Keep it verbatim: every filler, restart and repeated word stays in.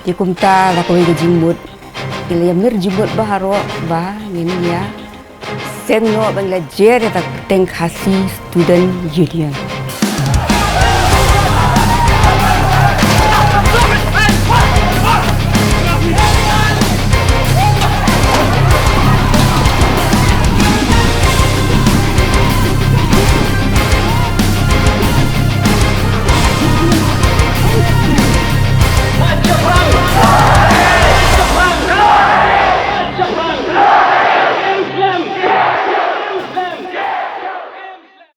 Te kumta da kawei ka jingmut, ngi la ïamir jingmut baroh ba ngin ïa seng noh ban la jer ïa ka kyrteng Khasi Student Union.